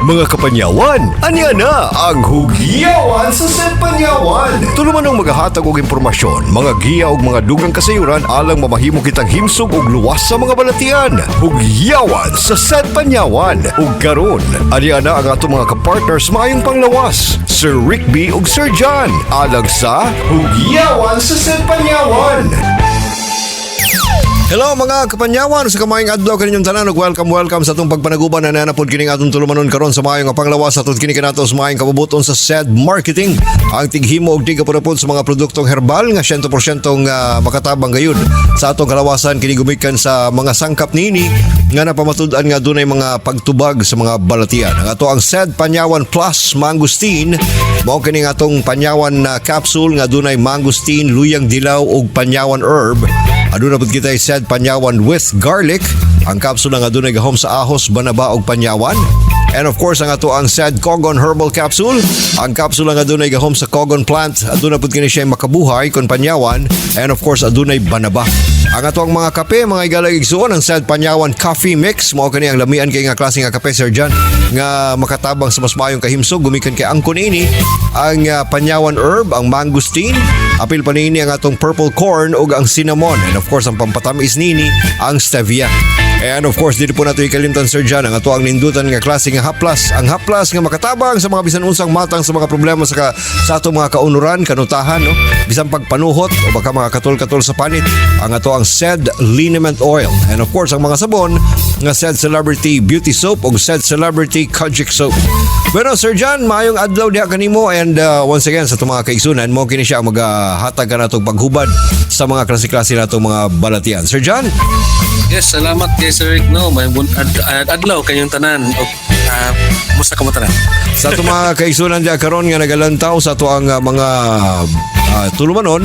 Mga kapanyawan, ania na ang Hugyawan sa Said Panyawan. Tulumanong magahatag og impormasyon, mga giya ug mga dugang kasayuran alang mamahimo kitang himsog ug luwas sa mga balatian. Hugyawan sa Said Panyawan. Ug karon, ania na ang atong mga kapartners maayong panglawas, Sir Rick B ug Sir John, alang sa Hugyawan sa Said Panyawan. Hello, mga kapanyawan, sa kamaayong adlaw kaninyong tanan ug welcome, welcome sa atong pagpanaguban na nanapod kining atong tulumanon karon sa maayong nga panglawas aton kini kanato sa maayong kabubuton sa SED Marketing, ang tighimo og tigapurapod sa mga produktong herbal nga 100% nga makatabang gayud sa atong kalawasan. Kini gumikan sa mga sangkap nini nga napamatud-an nga dunay mga pagtubag sa mga balatian. Ang ato ang SED Panyawan Plus Mangosteen, mao kini nga atong panyawan na capsule nga dunay mangosteen, luyang dilaw ug panyawan herb. Aduna pud kita SED Panyawan with garlic. Ang kapsula nga adunay gahom sa ahos, banaba ug panyawan. And of course, ang ato ang SED Kogon Herbal Capsule. Ang kapsula nga adunay gahom sa Kogon plant. Aduna pud kini siya makabuhay kon panyawan. And of course, adunay banaba. Ang ato ang mga kape, mga igalang igsuon, ang SED Panyawan Coffee Mix. Mao kani ang lamian kay nga klase nga kape, Sir John, nga makatabang sa mas maayong kahimsog. Gumikan kay angkon ini ang panyawan herb, ang mangosteen, apil pa niini ang atong purple corn ug ang cinnamon. And of course, ang pampatamis nini ang stevia. And of course, dito po nato ikalimtan, Sir John, ang ato ang nindutan nga klase nga haplas. Ang haplas nga makatabang sa mga bisan unsang matang sa mga problema sa atong mga kaunuran, kanutahan, no? Bisan pagpanuhot o baka mga katol-katol sa panit. Ang ato ang SED Liniment Oil. And of course, ang mga sabon nga SED Celebrity Beauty Soap o SED Celebrity Kojic Soap. Bueno, Sir John, maayong adlaw diha kanimo and once again sa itong mga kaigsunan mo kini siya ang magahatag ka natong paghubad sa mga klase-klase natong mga balatian. Sir John? Yes, salamat kay Sir Rick, no. May adlaw kayong tanan. O, musta ka mo tanan? Sa atong mga kaigsunan diha karon nga nagalantaw sa ato ang mga tulumanon,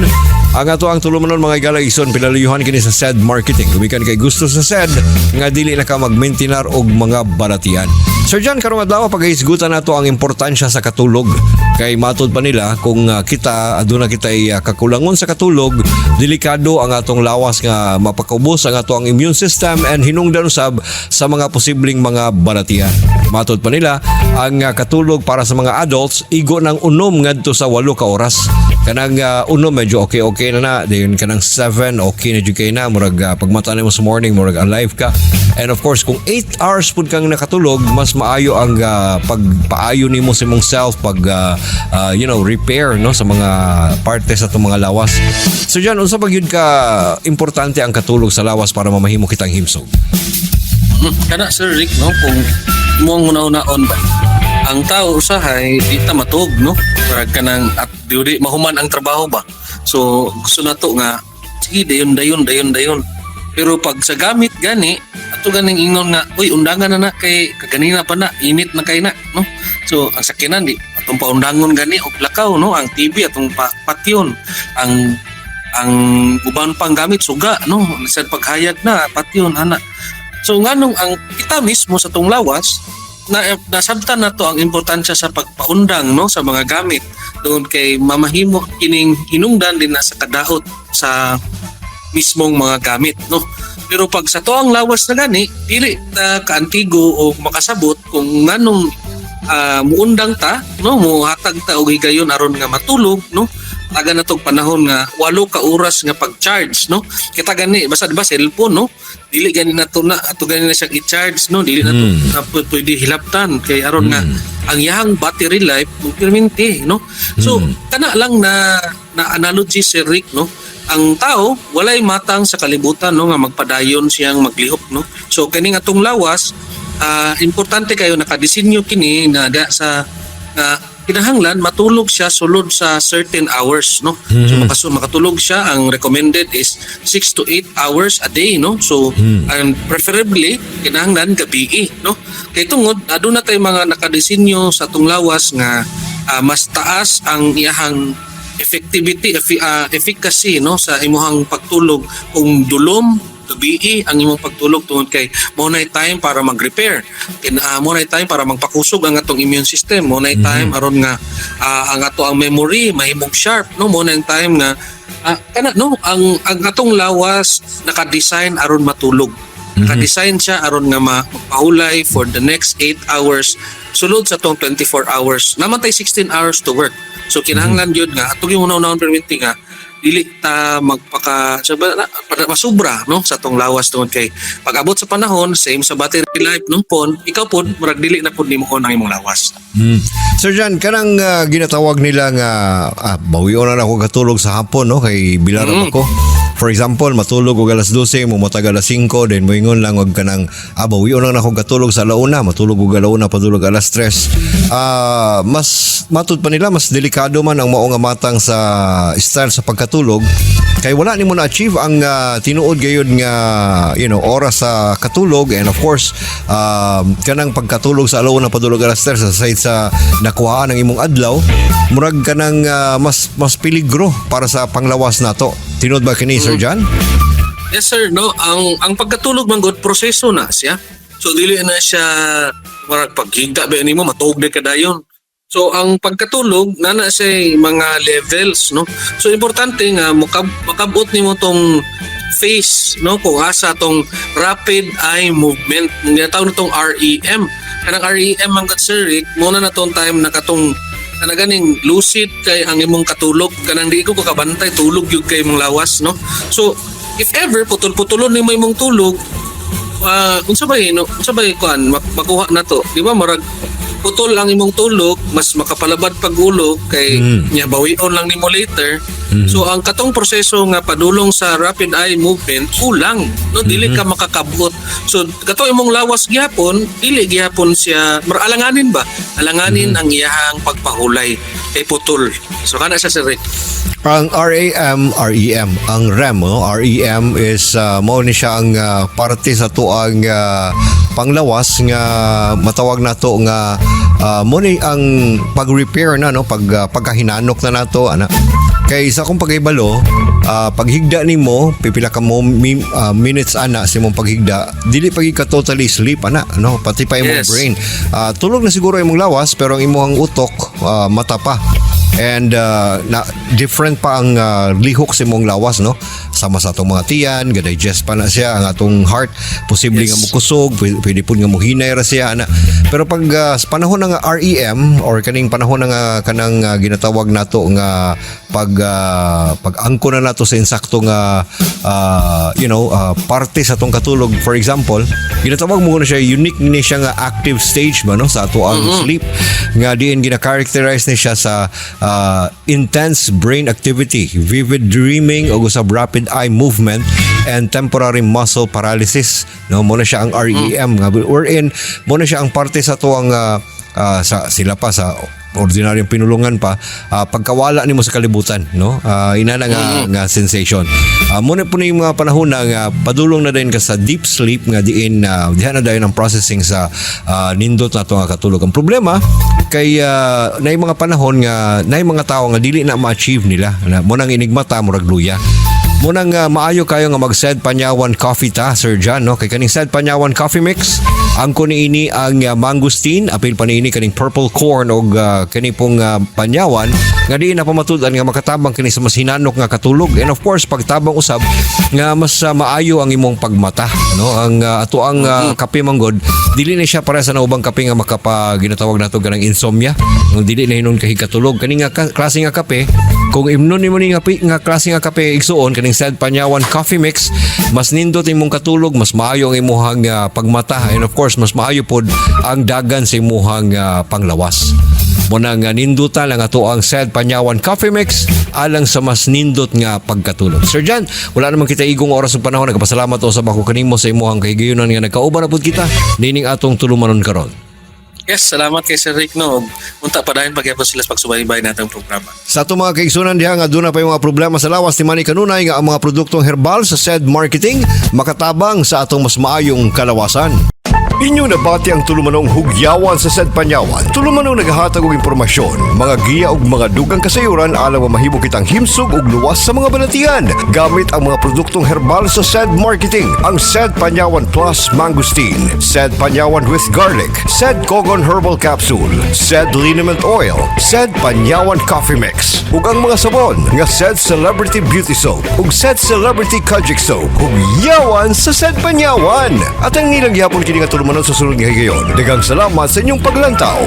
ang ato ang tulumanon, mga igala igsoon, pinaluyuhan kini sa SED Marketing. Gumikan kay gusto sa SED nga dili na ka magmentinar og mga balatian. Sir John, karong adlaw paghisgutan nato ang importansya sa katulog. Kay matod pa nila kung kita aduna kitay kakulangon sa katulog, delikado ang atong lawas nga mapakaubos ang ato ang immune system and hinungdan usab sa mga posibleng mga balatian. Matod pa nila, ang katulog para sa mga adults igo ng 6 ngadto sa 8 ka oras. Kanang 6 medyo okay-okay na na, dayon kanang 7 okay na jud kay na, murag pagmata nimo sa morning murag alive ka. And of course, kung 8 hours pud kang nakatulog, mas maayo ang pagpaayo nimo sa imong self, pag repair, no, sa mga parte sa atong mga lawas. So John, unsa pa gyud ka importante ang katulog sa lawas para mamahimo kitang himsog? Kana, Sir Rick, no, kung mo ang una-unaon ba. Ang tao usahay di ta matug, no. Parang kanang at di mahuman ang trabaho ba. So gusto na to nga sige, dayon, dayon, dayon, dayon. Pero pag sa gamit gani, ato ganing ingon nga, "Uy, undangan na na kay kaganina pa na, init na kay na," no. So ang sakinan di atong paundangon gani og lakaw, no, ang TV atong patyon, ang uban pang gamit, suga, no, sa paghayag na patyon ana. So nganong ang kita mismo sa tong lawas na nasabtan na to ang importansya sa pagpaundang, no, sa mga gamit doon kay mamahimo kining hinungdan din na sa kadaot sa mismong mga gamit, no. Pero pag sa to ang lawas na gani, dili na kaantigo o makasabot kung nganong muundang ta, no, muhatag ta og higayon aron nga matulog, no. Taga na tog panahon nga 8 ka oras nga pag-charge, no. Kita gani basta, di ba, cellphone, no, dili gani nato na ato gani na siyang i-charge, no, dili na to na pwede hilabtan kay aron nga ang iyang battery life permanente, no. So kana lang na na analogy, Sir Rick, no. Ang tao walay matang sa kalibutan, no, nga magpadayon siyang maglihok, no. So kining atong lawas, importante kayo nakadisenyo kini na da sa nga kinahanglan matulog siya sulod sa certain hours, no. So makatulog siya, ang recommended is 6 to 8 hours a day, no. So and preferably kinahanglan gabi, no, kay tungod aduna tay mga nakadisenyo sa atong lawas nga mas taas ang iyahang effectivity, efficacy, no, sa imuhang pagtulog kung dulom gabi ang imong pagtulog, tungod kay mo na time para mag-repair, mo na time para magpakusog ang atong immune system, mo na time aron nga ang ato ang memory mahimong sharp, no. Mo na time nga kana, no, ang atong lawas naka-design aron matulog. Naka-design siya aron nga magpahulay for the next 8 hours sulod sa tong 24 hours. Naa man tay 16 hours to work. So kinahanglan gyud nga atong yung una-unahon perminti nga dili ta magpaka sa ba, na, masubra, no, sa tong lawas tungod kay pag abot sa panahon, same sa battery life ng phone, ikaw pod murag dili na pod nimo on ang imong lawas. Sir John, kanang ginatawag nila nga bawion na ako katulog sa hapon, no, kay bilar ako. For example, matulog og alas 12, mumatag alas 5, then moingon lang og kanang bawion na ako katulog sa alauna, matulog og alauna padulog alas 3. Mas matud pa nila mas delikado man ang mao nga matang sa style sa pagkatulog kay wala nimo na achieve ang tinuod gayud nga oras sa katulog and of course kanang pagkatulog sa alauna padulog alas 3 aside sa nakuhaan ang imong adlaw, murag kanang mas mas peligro para sa panglawas nato. Tinuod ba kini, Sir John? Yes sir, no, ang pagkatulog man gud proseso na siya. So dili na siya murag paghigda ba nimo matuog na ka dayon. So ang pagkatulog nana siya mga levels, no. So importante nga makabot nimo tong phase, no, kung asa tong rapid eye movement, ginatawag na tong REM. Kanang REM man gud, Sir Rick, mao na tong time na katong kana ganing lucid kay ang imong katulog, kanang di ko kabantay, tulog gyud kay imong lawas, no. So if ever putol-putulon nimo imong tulog, unsa ba, no, unsa ba kuan makuha na to, di ba? Murag putol ang imong tulog, mas makapalabad pag ulo kay nya bawion lang nimo later. So ang katong proseso nga padulong sa rapid eye movement kulang, no, dili ka makakabot. So katong imong lawas gihapon, dili gihapon siya alanganin ba, alanganin ang iyahang pagpahulay kay putol. So kana siya, Sir Rick. Ang RAM, REM, ang REM, no? REM is mao ni siya ang parte sa tuang panglawas nga matawag nato nga mo ni ang pag-repair na, no, pag pagkahinanok na nato ana. Kay sa akong pagkahibalo, paghigda nimo pipila ka mo minutes ana sa imong paghigda, dili pa ka totally sleep ana, no, pati pa imong brain. Tulog na siguro imong lawas pero ang imong utok mata pa and na different pa ang lihok sa imong lawas, no, sama sa atong mga tiyan ga-digest pa na siya, ang atong heart posible nga mokusog, pwede pud nga mohinay ra siya ana. Pero pag sa panahon ng REM or kaning panahon nga kanang ginatawag nato nga pag pag-angko na nato sa insakto nga parte sa atong katulog, for example, ginatawag mo na siya, unique ni siya nga active stage ba, no, sa ato ang sleep nga diin gina-characterize ni siya sa intense brain activity, vivid dreaming o usab rapid eye movement and temporary muscle paralysis, no. Mo na siya ang REM nga wherein mo na siya ang parte sa tuang sa sila pa sa ordinaryong pinulungan pa, pagkawala nimo sa kalibutan, no, inana nga nga sensation. Mo na po ni yung mga panahon na nga padulong na din ka sa deep sleep nga diin diha na dayon ang processing sa nindot na to nga katulog. Ang problema kay naay mga panahon nga naay mga tawo nga dili na ma-achieve nila na mo nang inigmata murag luya. Mo nang maayo kayo nga mag-Said Panyawan Coffee ta, Sir John, no? Kay kaning Said Panyawan Coffee Mix, ang kuni ini ang mangosteen, apil pa niini kaning purple corn og kani pong panyawan nga diin na pamatud-an nga makatabang kini sa mas hinanok nga katulog and of course pagtabang usab nga mas maayo ang imong pagmata, no. Ang ato ang kape manggod dili na siya para sa naubang kape nga makapa ginatawag nato ganang insomnia, nga dili na hinon kahigkatulog. Kani nga klase nga kape, kung imnon nimo ni nga, nga klase nga kape, igsuon, kaning Said Panyawan Coffee Mix, mas nindot imong katulog, mas maayo ang imuhang pagmata and of course mas maayo pod ang dagan sa imuhang panglawas. Mo na nga nindutan lang ato ang Said Panyawan Coffee Mix alang sa mas nindot nga pagkatulog. Sir John, wala naman kita igong oras ug panahon. Nagpasalamat usab ako kanimo sa imuhang kahigayunan nga nagkauban na pud kita nining atong tulumanon karon. Yes, salamat kay Sir Rick, no. Unta padayon pagyapon sila sa pagsubaybay natong programa. Sa atong mga kaigsunan diha nga aduna pa yung mga problema sa lawas, ni mani kanunay nga ang mga produktong herbal sa Said Marketing makatabang sa atong mas maayong kalawasan. Inyong nabati ang tulumanong Hugyawan sa Said Panyawan. Tulumanong naghahatag og impormasyon, mga giya ug mga dugang kasayuran alang mahimo kitang himsog ug luwas sa mga balatian gamit ang mga produktong herbal sa Said Marketing. Ang Said Panyawan Plus Mangosteen, Said Panyawan with Garlic, Said Kogon Herbal Capsule, Said Liniment Oil, Said Panyawan Coffee Mix, ug ang mga sabon nga Said Celebrity Beauty Soap ug Said Celebrity Kojic Soap. Hugyawan sa Said Panyawan. At ang nilang gihapon kini nga tulumanon sa sunod nga higayon. Daghang salamat sa inyong paglantaw.